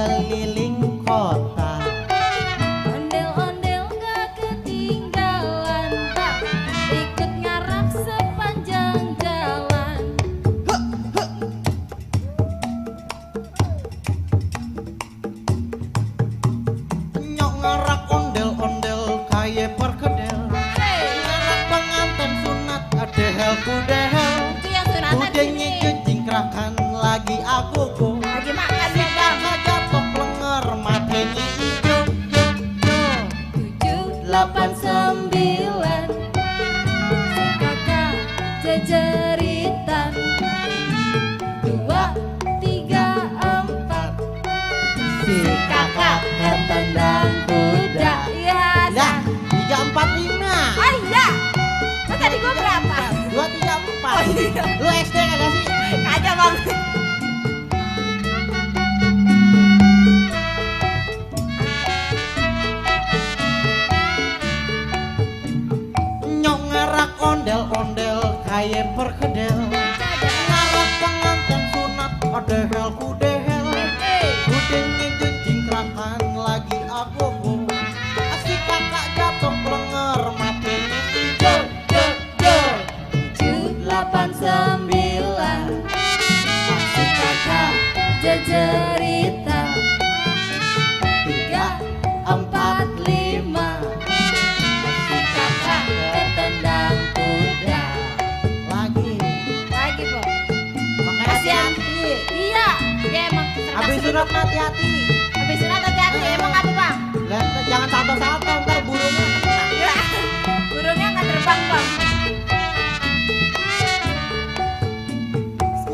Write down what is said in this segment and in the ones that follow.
keliling kota. Ondel-ondel gak ketinggalan, tak ikut ngarak sepanjang jalan. Nyok ngarak ondel-ondel kaya perkedel. Ngarak pengantin sunat adehel kudehel. Itu yang sunatan Kudenya ini. kejingkrakan lagi aku go. Lagi makan Si ya bang. kakak jatuh plenger matanya ijo. 7, 8, 9 si kakak jejeritan. 2, 3, 4 Si kakak ketendang kuda. Iya Dah 3, 4, 5. oh iya. Mas tadi gua berapa? 2, 3, 4. Oh iya. Lu SD kagak sih? Kagak bang. Nyok ngarak ondel-ondel kaya perkedel. Ngarak pengantin sunat adehel kudehel. Kudenya kejingkrakan lagi aku go. Si kakak jatuh plenger matanya ijo. 7, 8, 9 si kakak jejerita. 3, 4, 5 si kakak ketendang kuda. Lagi. Lagi kok. Makanya Kasihan. hati-hati. Iya, ya emang. Habis sunat hati-hati. Habis sunat hati-hati. Emang apa bang? Lah, jangan salto-salto ntar burungnya kena. Ya, burungnya nggak terbang bang.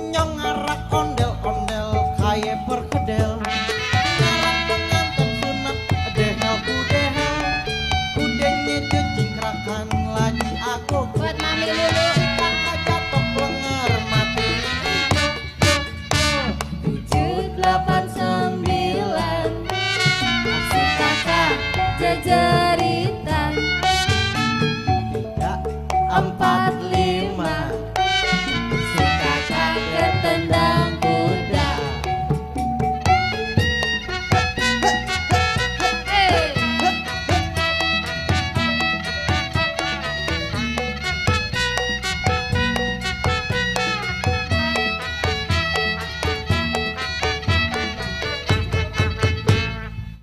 Nyong ngarak ondel-ondel kaya perkedel. Ngarak pengantin sunat adehel kudehel. Kudenya kejingkrakan lagi aku go. Buat mami dulu. Kakak jatuh plenger mati. 7, 8, 9 si kakak jejeritan. 3, 4,